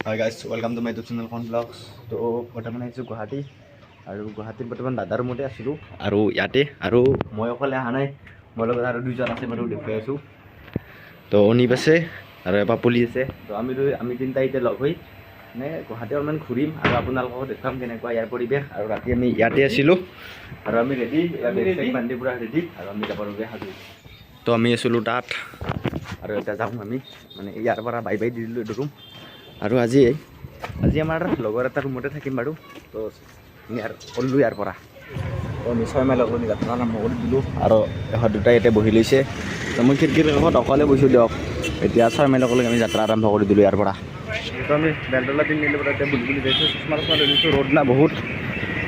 Hi guys, welcome to my YouTube channel Kon Vlogs. তো বৰ্তমান আহিছোঁ গুৱাহাটী আৰু গুৱাহাটীত বৰ্তমান দাদাৰ ৰুমতে আছিলোঁ আৰু ইয়াতে আৰু মই অকলে অহা নাই, মোৰ লগত আৰু দুজন আছে বাৰু, দেখুৱাই আছোঁ। তো অনিপ আছে আৰু এবাৰ পুলি আছে। তো আমি তিনিটা এতিয়া লগ হৈ মানে গুৱাহাটী অলপমান ঘূৰিম আৰু আপোনালোকক দেখুৱাম কেনেকুৱা ইয়াৰ পৰিৱেশ। আৰু ৰাতি আমি ইয়াতে আছিলোঁ আৰু আমি ৰেডি, বেগ চেগ বান্ধি পূৰা ৰেডি আৰু আমি যাবৰ বাবে সাজু। তো আমি আছিলোঁ তাত আৰু এতিয়া যাওঁ আমি, মানে ইয়াৰ পৰা বাই বাই the দিলোঁ এইটো ৰুম। আৰু আজি আজি আমাৰ লগৰ এটা ৰুমতে থাকিম বাৰু। তো আমি আৰু ওলালোঁ ইয়াৰ পৰা। তো আমি 6 মাইলৰ যাত্ৰা আৰম্ভ কৰি দিলোঁ আৰু ইহঁত দুটাই ইয়াতে বহি লৈছে। তো মই খিৰিকীৰ কাষত অকলে বহিছোঁ দিয়ক। এতিয়া 6 মাইললৈকে আমি যাত্ৰা আৰম্ভ কৰি দিলোঁ ইয়াৰ পৰা। তো আমি বেলতলা তিনিআলিৰ পৰা এতিয়া বুলি বুলি যাইছোঁ। চশমা তচমা লৈ লৈছোঁ, ৰ'দ না বহুত।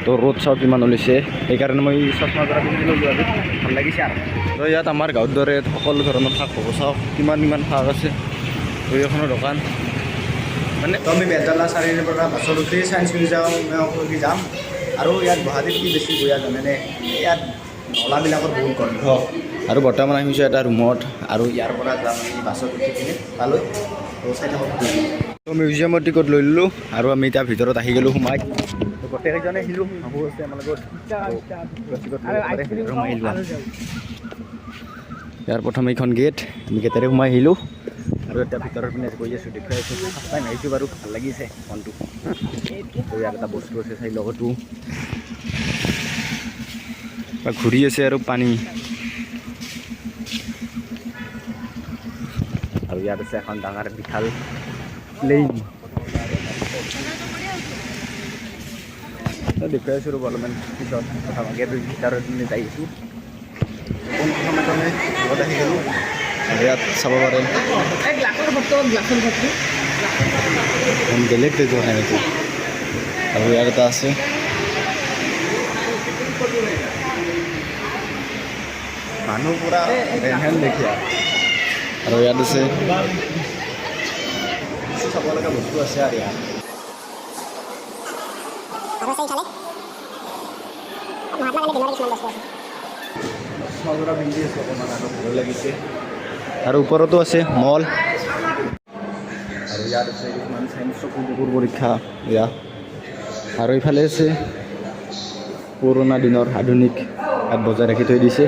তো ৰ'দ চাওক কিমান ওলাইছে, সেইকাৰণে মই চশমা যোৰা পিন্ধি ল'লোঁ আজি, ভাল লাগিছে। আৰু তো ইয়াত আমাৰ গাঁৱৰ দৰে সকলো ধৰণৰ শাক হ'ব, চাওক কিমান কিমান শাক আছে। তো এইখনৰ দোকান মানে। তো আমি বেলতলা চাৰিআলিৰ পৰা বাছত উঠি ছায়েন্স মিউজিয়ামলৈকে যাম। আৰু ইয়াত গুৱাহাটীত কি বেছি বেয়া জানেনে? ইয়াত নলাবিলাকত বহুত গন্ধ। আৰু বৰ্তমান আহিছোঁ এটা ৰুমত আৰু ইয়াৰ পৰা যাম আমি বাছত উঠি কিনে তালৈ। তো চাই থাকক। তো মিউজিয়ামৰ টিকট লৈ ল'লোঁ আৰু আমি এতিয়া ভিতৰত আহি গ'লোঁ সোমাই। তো গোটেইকেইজনে আহিলোঁ, বাবু আছে আমাৰ লগত। তো টিকট লৈ একেবাৰে ভিতৰত সোমাই আহিলোঁ আৰু। ইয়াৰ প্ৰথম এইখন গেট, আমি গেটেৰে সোমাই আহিলোঁ আৰু এতিয়া ভিতৰৰ পিনে গৈ আছোঁ, দেখুৱাই আছোঁ। ফাৰ্ষ্ট টাইম আহিছোঁ বাৰু, ভাল লাগিছে মনটো। তো ইয়াত এটা বস্তু আছে, চাই লগতো বা ঘূৰি আছে আৰু পানী। আৰু ইয়াত আছে এখন ডাঙৰ বিশাল প্লেইন। দেখুৱাই আছোঁ ৰ'ব, অলপমান পিছত কথা গেটৰ ভিতৰত পিনে যাই আছোঁ। পোনপ্ৰথমে আমি ঘৰত আহি গ'লোঁ। আৰু ইয়াত চাব পাৰে, এখন বেলেগ দেখুৱা নাই এইটো। আৰু ইয়াত এটা আছে। মানুহ পূৰা ৰেনহেন দেখিয়া। আৰু ইয়াত আছে কিছু চাব লগা বস্তু আছে আৰু ইয়াত। আৰু আছে ইফালে মহাত্মা গান্ধী দিনৰ কিছুমান বস্তু আছে। চশমা যোৰা পিন্ধি আছোঁ অকণমান আৰু ভালো লাগিছে। আৰু ওপৰতো আছে মল। আৰু ইয়াত আছে কিছুমান চাইন্স, চকু টকুৰ পৰীক্ষা এয়া। আৰু ইফালে আছে পুৰণা দিনৰ আধুনিক, ইয়াত বজাই ৰাখি থৈ দিছে।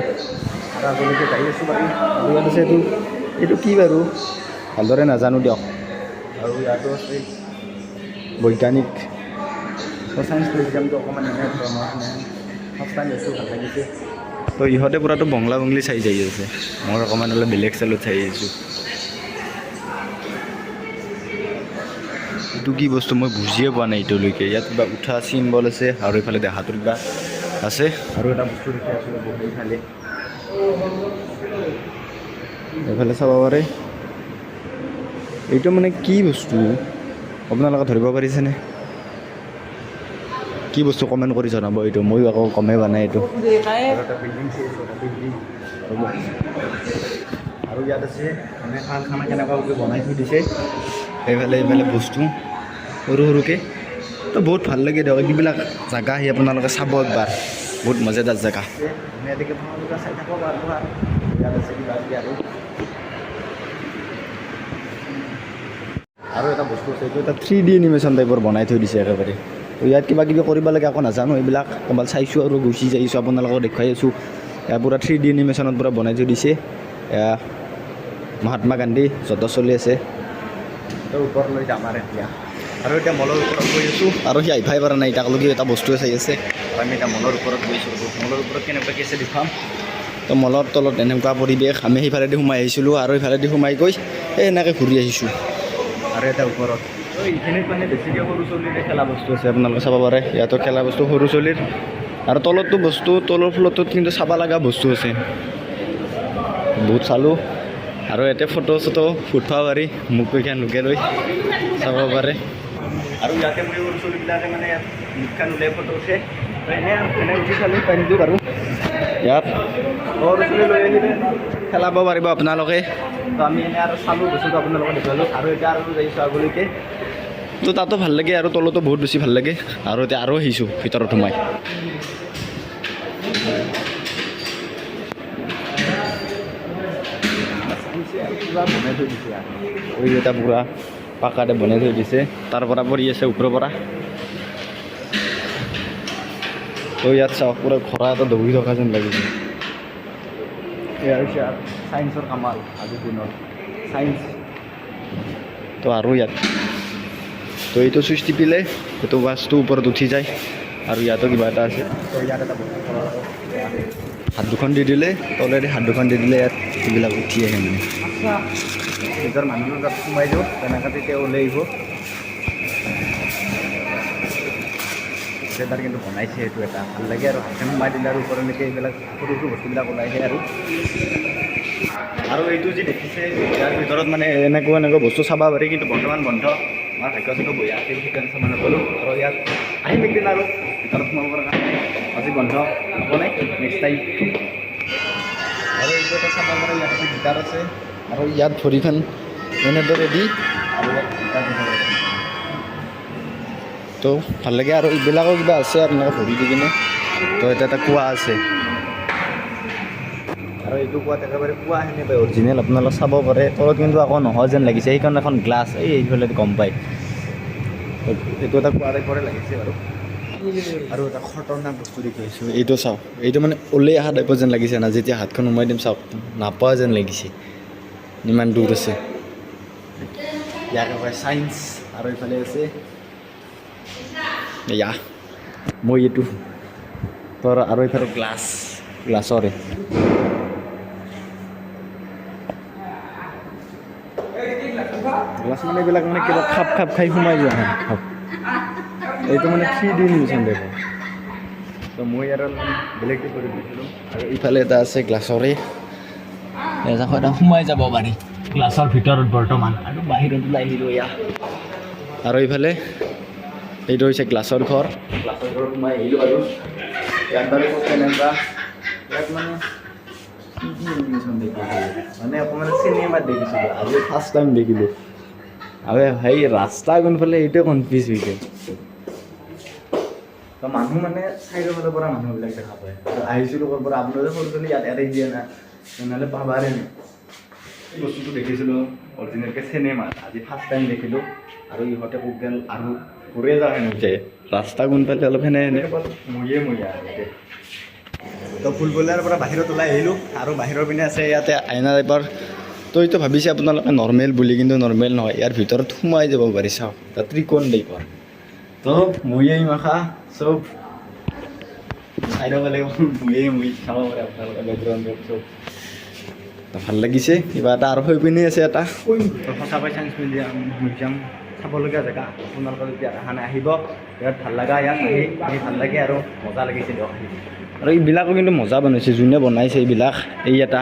আৰু আগলৈকে যাই আছোঁ বাৰু। আৰু ইয়াত আছে এইটো, এইটো কি বাৰু ভালদৰে নাজানো দিয়ক। আৰু ইয়াতো আছে বৈজ্ঞানিক। তো চায়েন্স মিউজিয়ামটো অকণমান এনে ধৰণৰ, এনে ফাৰ্ষ্ট টাইম আহিছোঁ, ভাল লাগিছে। তো ইহঁতে পূৰাটো বংলা বংলি চাই যাই আছে, মই অকণমান অলপ বেলেগ ষ্টাইলত চাই আহিছোঁ। এইটো কি বস্তু মই বুজিয়ে পোৱা নাই এতিয়ালৈকে। ইয়াত কিবা উঠা চিম্বল আছে আৰু এইফালে দেহাটোৰ কিবা আছে। আৰু এটা বস্তু দেখি আছোঁ ৰ'ব, এইফালে। এইফালে চাব পাৰে। এইটো মানে কি বস্তু আপোনালোকে ধৰিব পাৰিছেনে? কি বস্তু কমেণ্ট কৰি জনাব এইটো, ময়ো আকৌ গমেই পোৱা নাই এইটো। আৰু এটা বিল্ডিং চাই আছোঁ, এটা বিল্ডিং ৰ'ব। আৰু ইয়াত আছে মানে কাৰখানা কেনেকুৱাকৈ বনাই থৈ দিছে। এইফালে এইফালে বস্তু সৰু সৰুকৈ। তো বহুত ভাল লাগে দিয়ক, এইবিলাক জাগা আহি আপোনালোকে চাব একবাৰ, বহুত মজাদাৰ জেগা। ধুনীয়াকৈ আপোনালোকে চাই থাকিব পাৰিব। আৰু ইয়াত আছে কিবা কিবি। আৰু আৰু এটা বস্তু আছে, এইটো এটা 3D animation টাইপৰ বনাই থৈ দিছে একেবাৰে। তো ইয়াত কিবা কিবি কৰিব লাগে, আকৌ নাজানো এইবিলাক, অকণমান চাইছোঁ আৰু গুচি যাইছোঁ, আপোনালোকক দেখুৱাই আছোঁ। ইয়াৰ পূৰা 3D এনিমেশ্যনত পূৰা বনাই থৈ দিছে। এয়া মহাত্মা গান্ধী য'ত চলি আছে। তো ওপৰলৈ যাম আৰু এতিয়া। আৰু এতিয়া মলৰ ওপৰত গৈ আছোঁ। আৰু সি আহিবই পৰা নাই তাকলৈকে, এটা বস্তুৱে চাই আছে। আৰু আমি এতিয়া মলৰ ওপৰত গৈছোঁ ৰ'ব। মলৰ ওপৰত কেনেকুৱা কি আছে দেখুৱাম। তো মলৰ তলত এনেকুৱা পৰিৱেশ। আমি সেইফালেদি সোমাই আহিছিলোঁ আৰু সেইফালেদি সোমাই গৈ এই এনেকৈ ঘূৰি আহিছোঁ। আৰু এটা ওপৰত। তো এইখিনিত মানে বেছিকৈ সৰু চলিৰে খেলা বস্তু আছে, আপোনালোকে চাব পাৰে। ইয়াতো খেলা বস্তু সৰু চলিৰ। আৰু তলতো বস্তু, তলৰ ফ্ল'ৰটোত কিন্তু চাব লগা বস্তু আছে বহুত, চালোঁ। আৰু ইয়াতে ফটো চটো উঠব পাৰি, মুখকেইখন লুকাই লৈ চাব পাৰে। আৰু ইয়াতে মই সৰু ছোৱালীবিলাকে মানে ইয়াত মুখখন উলিয়াই ফটো উঠে। তো এনে আৰু এনে উঠি চালোঁ টাইমটো বাৰু। ইয়াত সৰু ছোৱালী লৈ আহিলে খেলাব পাৰিব আপোনালোকে। তো আমি এনে আৰু চালোঁ বস্তুটো, আপোনালোকক দেখুৱালোঁ। আৰু এতিয়া আৰু যাইছোঁ আগলৈকে। তো তাতো ভাল লাগে আৰু তলতো বহুত বেছি ভাল লাগে। আৰু এতিয়া আৰু আহিছোঁ ভিতৰত সোমাই। কিবা বনাই থৈ দিছে আৰু ওই এটা পুৰা পাকাতে বনাই থৈ দিছে, তাৰ পৰা পৰি আছে ওপৰৰ পৰা। তো ইয়াত চাওক, পূৰা ঘোঁৰা এটা দৌৰি থকা যেন লাগিছে। এয়া হৈছে চায়েন্সৰ কামাল, আজিৰ দিনৰ চায়েন্স। তো আৰু ইয়াত তো এইটো চুইচ টিপিলে সেইটো বাছটো ওপৰত উঠি যায়। আৰু ইয়াতো কিবা এটা আছে। তো ইয়াত এটা বস্তু কৰা। হাত দুখন দি দিলে, তলেদি হাত দুখন দি দিলে ইয়াত এইবিলাক উঠি আহে মানে। নিজৰ মানুহৰ তাত সোমাই দিওঁ তেনেকৈ, তেতিয়া ওলাই আহিব। তাৰ কিন্তু বনাইছে সেইটো এটা ভাল লাগে। আৰু হাতখন সোমাই দিলে আৰু ওপৰলৈকে এইবিলাক সৰু সৰু বস্তুবিলাক ওলাই আহে। আৰু আৰু এইটো যি দেখিছে, ইয়াৰ ভিতৰত মানে এনেকুৱা এনেকুৱা বস্তু চাব পাৰি, কিন্তু বৰ্তমান বন্ধ। আমাৰ ভাগ্য চাগে বঢ়িয়া আছিল, সেইকাৰণে চাব নাপালোঁ। আৰু ইয়াত আহিম একদিন আৰু ভিতৰত সোমাব পৰা কাৰণে আজি বন্ধ, একো নাই, নেক্সট টাইম। আৰু এইটো এটা চাব পাৰে, ইয়াত এটা গীটাৰ আছে আৰু ইয়াত ভৰিখন এনেদৰে দি আৰু ইয়াত গীটাৰ বজাব পাৰে। তো ভাল লাগে। আৰু এইবিলাকো কিবা আছে আৰু এনেকৈ ভৰি দি কিনে। তো এটা এটা কুঁৱা আছে আৰু এইটো কুঁৱাত একেবাৰে কুঁৱা সেনেকৈ অৰিজিনেল আপোনালোক চাব পাৰে। তলত কিন্তু আকৌ নহয় যেন লাগিছে, সেইকাৰণে এখন গ্লাছ এই এইফালে গম পায়। এইটো এটা কুঁৱা টাইপৰে লাগিছে বাৰু। আৰু এটা খতৰনাক বস্তু দেখি আহিছোঁ, এইটো চাওক। এইটো মানে ওলাই অহা টাইপৰ যেন লাগিছে না? যেতিয়া হাতখন সোমাই দিম, চাওক, নাপোৱা যেন লাগিছে, ইমান দূৰ আছে। ইয়াকে কয় চায়েন্স। আৰু এইফালে আছে এয়া মই এইটো তোৰ। আৰু এইফালে গ্লাছ, গ্লাছৰে গ্লাছ, মানে এইবিলাক মানে কিবা খাপ খাপ খাই সোমাই যোৱা হেন খাপ। এইটো মানে 3D museum টাইপৰ। তো মই আৰু অলপমান বেলেগ কৰি দিছিলোঁ। আৰু ইফালে এটা আছে গ্লাছৰে, এটা সোমাই যাব পাৰি গ্লাছৰ ভিতৰত বৰ্তমান। আৰু বাহিৰত ওলাই আহিলোঁ এয়া। আৰু এইফালে এইটো হৈছে গ্লাছৰ ঘৰ। গ্লাছৰ ঘৰত সোমাই আহিলোঁ। আৰু ইয়াত বাৰু কেনেকুৱা, ইয়াত মানে কি কি এনিমেশ্যন দেখিছিলোঁ, মানে অকণমান চিনেমাত দেখিছিলোঁ, আজি ফাৰ্ষ্ট টাইম দেখিলোঁ। আৰু সেই ৰাস্তা কোনফালে, এইটোৱে কনফিউজ হৈ যায়। তো মানুহ মানে চাইডৰ ফালৰ পৰা মানুহবিলাক দেখা পায়। আৰু আহিছিলোঁ ক'ৰ পৰা, আপোনালোকে সৰু ছোৱালী ইয়াত এৰি দিয়ে না, তেনেহ'লে পাবাৰে নাই। এই বস্তুটো দেখিছিলোঁ অৰিজিনেলকৈ চিনেমাত, আজি ফাৰ্ষ্ট টাইম দেখিলোঁ। আৰু ইহঁতে ক'ত গ'ল আৰু ঘূৰে যাওঁ হেন যায়, ৰাস্তা কোনফালে অলপ সেনে সেনে মৰিয়ে মৰিয়া আৰু ইয়াতে। তো ফুলবলাৰ পৰা বাহিৰত ওলাই আহিলোঁ আৰু বাহিৰৰ পিনে আছে ইয়াতে আইনা টাইপৰ। তো এইটো ভাবিছে আপোনালোকে নৰ্মেল বুলি, কিন্তু নৰ্মেল নহয়। ইয়াৰ ভিতৰত সোমাই যাব পাৰি, চাওক, তাত ত্ৰিকোণ টাইপৰ। তো ময়ে মাখা চব চাইডৰ ফালে ময়ে মই চাব পাৰে আপোনালোকে বেকগ্ৰাউণ্ডত চব। তো ভাল লাগিছে কিবা এটা। আৰু সেইপিনে আছে এটা। তো সঁচাকৈ চায়েন্স মিউজিয়াম মিউজিয়াম চাবলগীয়া জেগা। আপোনালোকে যদি অহা নাই, আহিব, বিৰাট ভাল লগা। ইয়াত আহি আহি ভাল লাগে আৰু মজা লাগিছে দিয়ক আহি। আৰু এইবিলাকো কিন্তু মজা বনাইছে যোনে বনাইছে এইবিলাক। এই এটা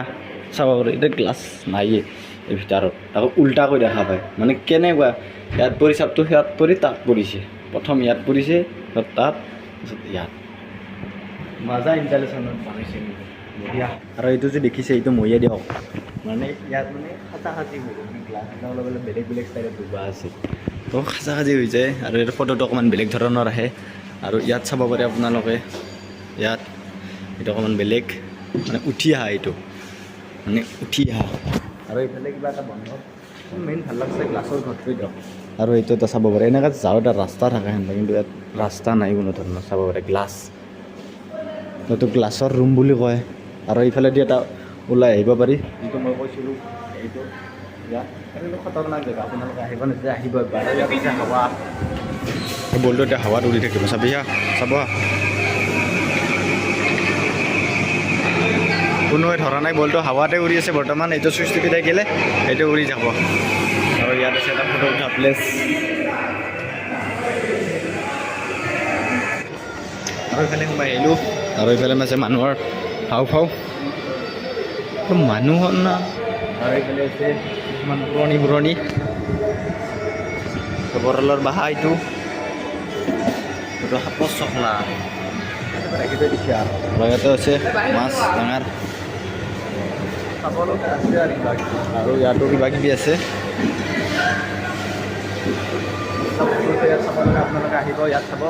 চাব পাৰে, এতিয়া গ্লাছ নাইয়ে এই ভিতৰত, তাকো উল্টাকৈ দেখা পায়। মানে কেনেকুৱা, ইয়াত পৰি চাপটো ইয়াত পৰি তাত পৰিছে, প্ৰথম ইয়াত পৰিছে, তাৰপিছত তাত, তাৰপিছত ইয়াত। মজা ইনষ্টালেশ্যনত বনাইছে কিন্তু বঢ়িয়া। আৰু এইটো যে দেখিছে, এইটো মৰিয়ে দিয়ক। মানে ইয়াত মানে খাচা খাচি হৈ যায়, মানে গ্লাছবিলাক অলপ অলপ বেলেগ বেলেগ ষ্টাইলত ডুবা আছে। তো খাচা খাচি হৈ যায় আৰু ইয়াৰ ফটোটো অকণমান বেলেগ ধৰণৰ আহে। আৰু ইয়াত চাব পাৰে আপোনালোকে, ইয়াত এইটো অকণমান বেলেগ, মানে উঠি অহা, এইটো মানে উঠি অহা। আৰু এইফালে কিবা এটা বন্ধ, মেইন ভাল লাগছে গ্লাছৰ ঘৰটোৱে দিয়ক। আৰু এইটো এটা চাব পাৰে, এনেকুৱা যাওঁ এটা ৰাস্তা থাকে সেনেকুৱা, কিন্তু ইয়াত ৰাস্তা নাই কোনো ধৰণৰ। চাব পাৰে গ্লাছ, এইটো গ্লাছৰ ৰুম বুলি কয়। আৰু এইফালেদি এটা ওলাই আহিব পাৰি। যিটো মই কৈছিলোঁ এইটো ইয়াত কিন্তু খতৰনাক জেগা, আপোনালোকে আহিব নিজে আহিব এবাৰ। ইয়াত আছে হাৱা। বলটো এতিয়া হাৱাত উৰি থাকিব, চাবি হা, চাব হা। কোনোৱে ধৰা নাই, বলটো হাৱাতে উৰি আছে বৰ্তমান। এইটো চুইচ টিপি থাকিলে এইটো উৰি যাব। আৰু ইয়াত আছে এটা ফটো উঠা প্লেচ। আৰু এইফালে সোমাই আহিলোঁ। আৰু এইফালে আছে মানুহৰ হাওফাও, মানুহৰ না। আৰু এইফালে আছে কিছুমান পুৰণি পুৰণি বৰলৰ বাহা। এইটো এইটো সাপৰ চখলা। ৰাখি থৈ দিছে। আৰু আৰু ইয়াতে আছে মাছ ডাঙৰ। চাব লগা আছে আৰু কিবা কিবি। আৰু ইয়াতো কিবা কিবি আছে। চব বস্তু আছে ইয়াত চাব লগা, আপোনালোকে আহিব ইয়াত চাব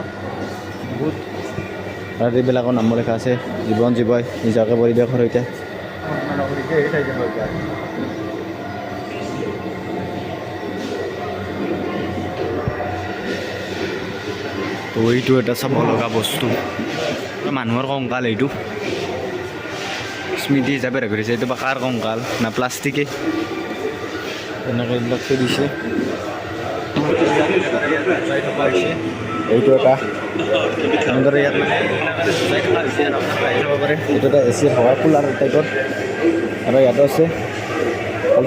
বহুত। আৰু এইবিলাকৰ নামো লেখা আছে, জীৱন জীৱই নিজকে পৰিৱেশৰ সৈতে। আপোনালোকৰ এতিয়া হেৰি চাই যাব এতিয়া। তো এইটো এটা চাব লগা বস্তু, মানুহৰ কংকাল। এইটো স্মৃতি হিচাপে ৰাখি দিছে। এইটো বা কাৰ কংকাল না প্লাষ্টিকে তেনেকৈ এইবিলাক থৈ দিছে। এইটো এটা এনেদৰে ইয়াত মানে সজাই থকা হৈছে আৰু আপোনালোকে আহি চাব পাৰে। এইটো এটা এ চিৰ হাৱাৰ কুলাৰ টাইপৰ। আৰু ইয়াতো আছে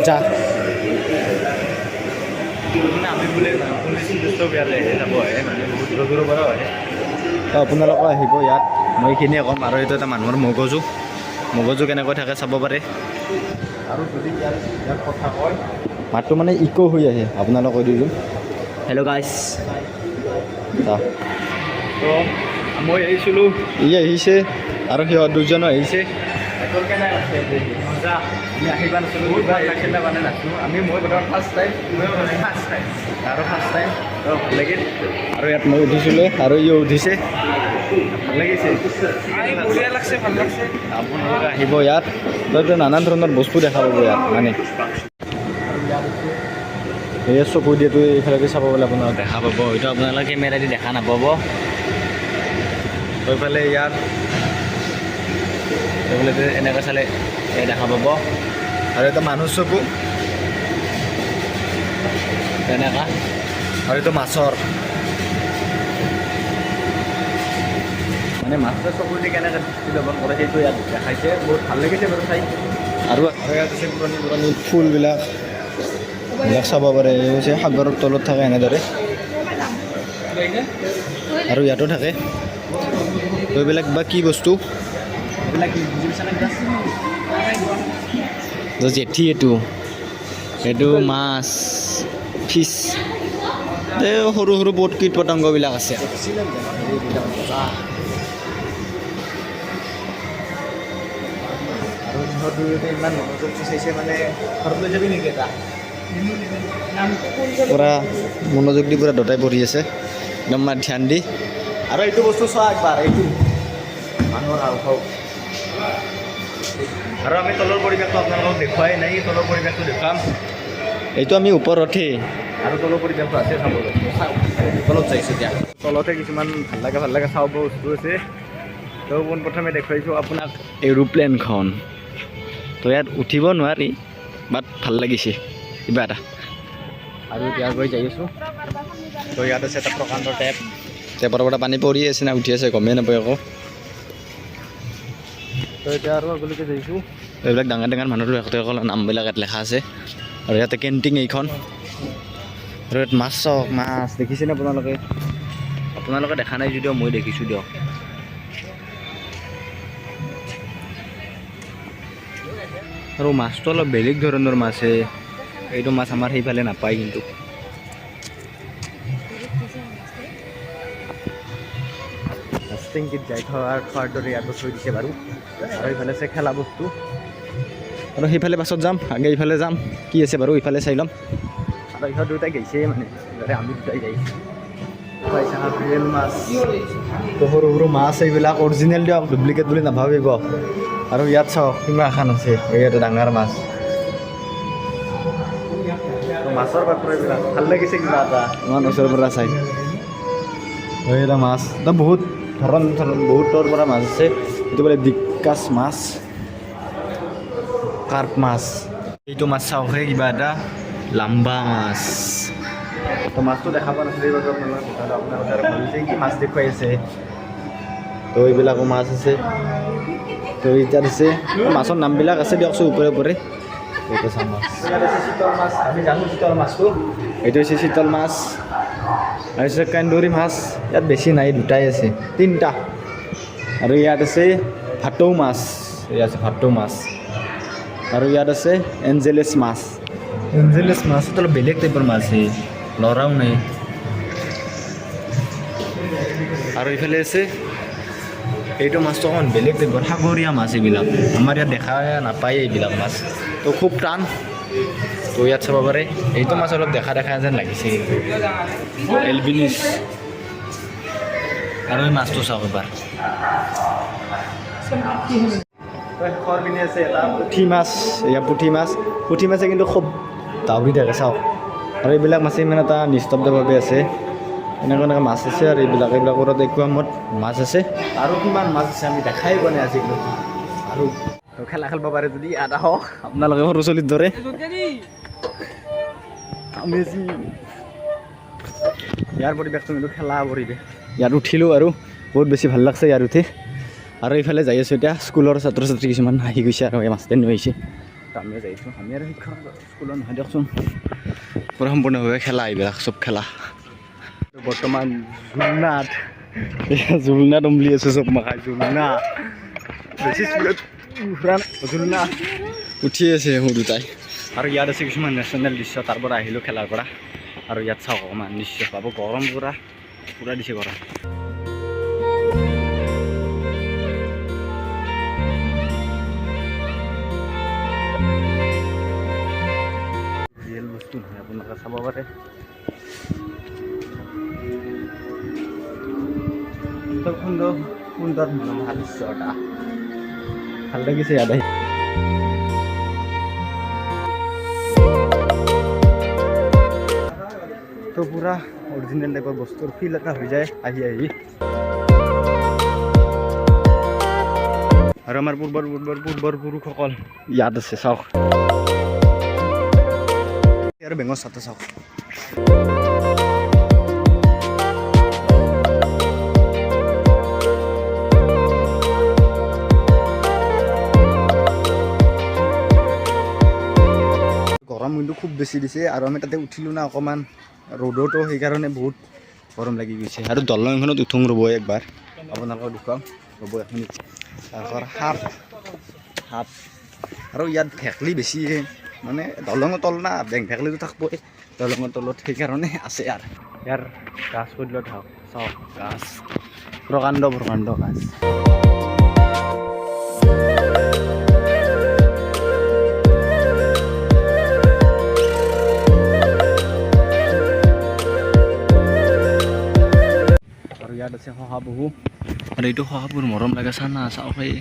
যা। মানে আমি বোলে শুনিছোঁ, চব ইয়াতে আহে যাব আহে, মানে বহুত দূৰৰ দূৰৰ পৰাও আহে। তো আপোনালোকো আহিব ইয়াত। মই এইখিনিয়ে ক'ম। আৰু এইটো এটা মানুহৰ মগজু, মগজু কেনেকৈ থাকে চাব পাৰে। আৰু যদি ইয়াত কথা কয়, মাতটো মানে ইক' হৈ আহে। আপোনালোক কৈ দিছোঁ। হেল্ল' গাইছ, তো মই আহিছিলোঁ, ই আহিছে আৰু সিহঁত দুজনো আহিছে। মজা। আমি আহিব নাছিলোঁ। বহুত ভাল লাগিছে মানে নাচো আমি। মই বৰ্তমান ফাৰ্ষ্ট টাইম। First time. আৰু ফাৰ্ষ্ট টাইম, তো ভাল লাগিল। আৰু ইয়াত মই উঠিছিলোঁ আৰু ই উঠিছে। ভাল লাগিছে। লাগছে, ভাল লাগছে। আপোনালোকে আহিব ইয়াত, তাতে নানান ধৰণৰ বস্তু দেখা পাব ইয়াত। মানে এই চকু দিয়েতো এইফালেদি চাব পালে আপোনালোকে দেখা পাব। হয়তো আপোনালোকে কেমেৰা দি দেখা নাপাব। এইফালে ইয়াত এইফালে এনেকৈ চালে এই দেখা পাব। আৰু এটা মানুহ চকু। তেনেকুৱা। আৰু এইটো মাছৰ, মানে মাছৰ চকু দি কেনেকৈ দৃষ্টি দমন কৰে, সেইটো ইয়াত দেখাইছে। বহুত ভাল লাগিছে বাৰু চাই। আৰু আৰু ইয়াত আছে পুৰণি পুৰণি ফুলবিলাক, এইবিলাক চাব পাৰে। এই হৈছে সাগৰৰ তলত থাকে এনেদৰে আৰু ইয়াতো থাকে। তো এইবিলাক বা কি বস্তু? এইবিলাক কি বুজি পাইছা নে? তো জেঠি এইটো, এইটো মাছ, ফিছ, এই সৰু সৰু বহুত কীট পতংগবিলাক আছে। আৰু সিহঁত দুয়োটাই ইমান মনোযোগ দি চাইছে, মানে ঘৰত লৈ যাবি নেকি এটা? পূৰা মনোযোগ দি পূৰা দতাই পঢ়ি আছে, একদম মানে ধ্যান দি। আৰু এইটো বস্তু চোৱা একবাৰ, এইটো মানুহৰ হাওঁফাওঁ। আৰু আমি তলৰ পৰিৱেশটো আপোনালোকক দেখুৱাই নাই। তলৰ পৰিৱেশটো দেখুৱাম। এইটো আমি ওপৰতহে। আৰু তলৰ পৰিৱেশটো আছে চাবলৈ। চাওক, তলত যাইছোঁ এতিয়া। তলতে কিছুমান ভাল লগা ভাল লগা চাব বস্তু আছে। তো পোনপ্ৰথমে দেখুৱাইছোঁ আপোনাক এৰোপ্লেনখন। তো ইয়াত উঠিব নোৱাৰি, বাট ভাল লাগিছে কিবা এটা। আৰু এতিয়া গৈ যাই আছোঁ। তো ইয়াত আছে এটা প্ৰকাণ্ড টেপ। টেপৰ পৰা পানী পৰি আছে না উঠি আছে গমেই নাপায় আকৌ। তো এতিয়া আৰু আগলৈকে যাইছোঁ। এইবিলাক ডাঙৰ ডাঙৰ মানুহসকলৰ নামবিলাক ইয়াত লেখা আছে। আৰু ইয়াতে কেণ্টিন এইখন। আৰু ইয়াত মাছ চাওক, মাছ দেখিছেনে আপোনালোকে? আপোনালোকে দেখা নাই যদিও মই দেখিছোঁ দিয়ক। আৰু মাছটো অলপ বেলেগ ধৰণৰ মাছ হে। এইটো মাছ আমাৰ সেইফালে নাপায় কিন্তু। টেংকিত যাই থোৱাৰ দৰে ইয়াতো থৈ দিছে বাৰু। আৰু এইফালে আছে খেলা বস্তু। আৰু সেইফালে পাছত যাম, আগে ইফালে যাম। কি আছে বাৰু ইফালে চাই ল'ম। আৰু ইহঁত দুটাই গৈছে, মানে ইয়াতে আমি দুটাই যাইছোঁ। বিৰেল মাছ। তো সৰু সৰু মাছ এইবিলাক, অৰিজিনেল দিয়ক, ডুপ্লিকেট বুলি নাভাবিব। আৰু ইয়াত চাওক কিমান এখন আছে। এই এটা ডাঙৰ মাছ। তো মাছৰ পাত্ৰ এইবিলাক ভাল লাগিছে কিবা এটা। ইমান ওচৰৰ পৰা চাই এই এটা মাছ। তো বহুত ধৰণ ধৰণ বহুতৰ পৰা মাছ আছে। এইটো বোলে ডিকাছ মাছ, কাৰ্প মাছ। এইটো মাছ চাওক হে, কিবা এটা লাম্বা মাছ। তো মাছটো দেখা পোৱা নাছিলোঁ, এইবাৰ আপোনালোকে দেখালোঁ। আপোনালোকে আৰু ভাবিছে কি মাছ দেখুৱাই আছে। তো এইবিলাকো মাছ আছে। তো ইয়াত আছে মাছৰ নামবিলাক আছে দিয়কচোন ওপৰে ওপৰে। এইটো চাওঁ মাছ। ইয়াত আছে চিতল মাছ, আমি জানো চিতল মাছটো। এইটো হৈছে চিতল মাছ আৰু হৈছে কান্দুৰী মাছ। ইয়াত বেছি নাই, দুটাই আছে, তিনিটা। আৰু ইয়াত আছে ভাটৌ মাছ, ইয়াত আছে ভাটৌ মাছ। আৰু ইয়াত আছে এঞ্জেলেছ মাছ। এঞ্জেলেছ মাছ অলপ বেলেগ টাইপৰ মাছ হে, লৰাও নাই। আৰু এইফালে আছে এইটো মাছটো অকণমান বেলেগ টাইপৰ, সাগৰীয়া মাছ এইবিলাক। আমাৰ ইয়াত দেখা নাপায় এইবিলাক মাছ। তো খুব টান। তো ইয়াত চাব পাৰে, এইটো মাছ অলপ দেখা দেখা যেন লাগিছে কিন্তু, এলবিনিছ। আৰু এই মাছটো চাওক এবাৰ। তো শেষৰ পিনে আছে এটা পুঠি মাছ। এয়া পুঠি মাছ। পুঠি মাছে কিন্তু খুব দাউৰি থাকে, চাওক। আৰু এইবিলাক মাছে ইমান এটা নিস্তব্ধভাৱে আছে। এনেকুৱা এনেকুৱা মাছ আছে আৰু এইবিলাক এইবিলাকত একুৱামত মাছ আছে। আৰু কিমান মাছ আছে আমি দেখাই পোৱা নাই আজিলৈকে। আৰু খেলা খেলিব পাৰে যদি ইয়াত আহক আপোনালোকে সৰু ছোৱালীৰ দৰে। আমি আজি ইয়াৰ পৰিৱেশটো কিন্তু খেলা পৰিৱেশ। ইয়াত উঠিলোঁ আৰু বহুত বেছি ভাল লাগছে ইয়াত উঠি। আৰু এইফালে যাই আছোঁ এতিয়া, স্কুলৰ ছাত্ৰ ছাত্ৰী কিছুমান আহি গৈছে আৰু এই মাষ্টৰনী আহিছে, তো আমিও যাই আছোঁ। আমি আৰু শিক্ষক স্কুলৰ নহয় দিয়কচোন, পূৰা সম্পূৰ্ণভাৱে খেলা, এইবিলাক চব খেলা। বৰ্তমান জোলনাত, জোলনাত উমলি আছোঁ চব মাখাই জোলনা। বেছি স্পীডত ঘূৰা নাই, জোলনা উঠি আছে সৰু দুটাই। আৰু ইয়াত আছে কিছুমান নেশ্যনেল দৃশ্য, তাৰ পৰা আহিলোঁ খেলাৰ পৰা। আৰু ইয়াত চাওক অকণমান দৃশ্য পাব, গৰম পূৰা পূৰা দিছে গৰম। ৰিয়েল বস্তু নহয়, আপোনালোকে চাব পাৰে। খুব সুন্দৰ সুন্দৰ মনোমোহা দৃশ্য এটা, ভাল লাগিছে ইয়াত আহি। তো পূৰা অৰিজিনেল টাইপৰ বস্তুৰ ফিল এটা হৈ যায় আহি আহি। আৰু আমাৰ পূৰ্বৰ পূৰ্বৰ পূৰ্বৰ পুৰুষসকল ইয়াত আছে চাওক। আৰু বেঙৰ ছাত্ৰ চাওক। গৰম কিন্তু খুব বেছি দিছে আৰু আমি তাতে উঠিলোঁ না অকণমান ৰ'দতো, সেইকাৰণে বহুত গৰম লাগি গৈছে। আৰু দলংখনত উঠোঁ ৰ'ব একবাৰ, আপোনালোকক দেখুৱাম ৰ'ব এক মিনিট। তাৰপৰা সাপ সাপ আৰু ইয়াত ভেকলি বেছি, মানে দলঙৰ তল না, বেং ভেকলিটো থাকিবই দলঙৰ তলত, সেইকাৰণে আছে। আৰু ইয়াৰ গাছ কৰিলে থাকক, চাওক গাছ, প্ৰকাণ্ড প্ৰকাণ্ড গাছ। আৰু ইয়াত আছে শহাপহু, আৰু এইটো শহাপহুৰ মৰম লাগে চানা চাওক। এই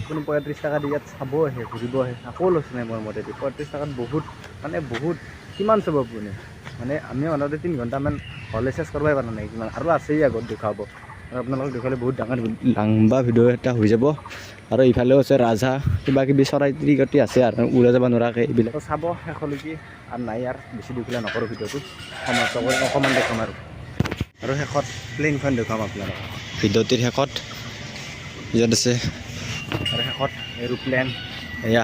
কোনো 35 টকা দি ইয়াত চাব আহে, ঘূৰিব আহে, একো লছ নাই মোৰ মতেদি। 35 টকাত বহুত, মানে বহুত, কিমান চাব আপুনি? মানে আমি মোটামুটি 3 ঘণ্টামান হ'লে চেছ কৰিবই পৰা নাই কিমান। আৰু আছেই আগত দেখুৱাব, আৰু আপোনালোকক দেখুৱালে বহুত ডাঙৰ লাম্বা ভিডিঅ' এটা হৈ যাব। আৰু ইফালেও আছে ৰাজহাঁহ, কিবা কিবি চৰাই চিৰিকটি আছে আৰু উৰা যাব নোৱাৰাকৈ এইবিলাক চাব শেষলৈকে। আৰু নাই আৰু বেছি দীঘলীয়া নকৰোঁ ভিডিঅ'টো, সমাপ্ত কৰি অকণমান দেখুৱাম আৰু। আৰু শেষত প্লেইনখন দেখুৱাম আপোনালোকক ভিডিঅ'টিৰ শেষত। ইয়াত আছে আৰু শেষত এৰোপ্লেন, এয়া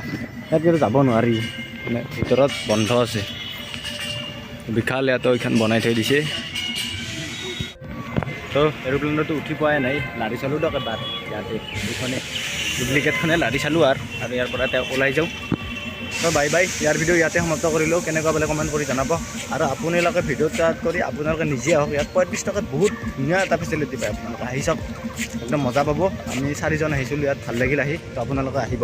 ইয়াত কিন্তু যাব নোৱাৰি, মানে ভিতৰত বন্ধ আছে। বিশাল ইয়াতো এইখন বনাই থৈ দিছে। তো এৰোপ্লেনতো উঠি পোৱাই নাই, লাৰি চালোঁ দিয়ক এবাৰ ইয়াতে, এইখনে ডুপ্লিকেটখনে লাৰি চালোঁ আৰু। আৰু ইয়াৰ পৰা এতিয়া ওলাই যাওঁ। তো বাই বাই, ইয়াৰ ভিডিঅ' ইয়াতে সমাপ্ত কৰিলোঁ। কেনেকুৱা পালে কমেণ্ট কৰি জনাব। আৰু আপোনালোকে ভিডিঅ' ষ্টাৰ্ট কৰি আপোনালোকে নিজে আহক, ইয়াত 35 টকাত বহুত ধুনীয়া এটা ফেচিলিটি পায়। আপোনালোকে আহি চাওক, একদম মজা পাব। আমি 4জন আহিছিলোঁ ইয়াত, ভাল লাগিল আহি। তো আপোনালোকে আহিব।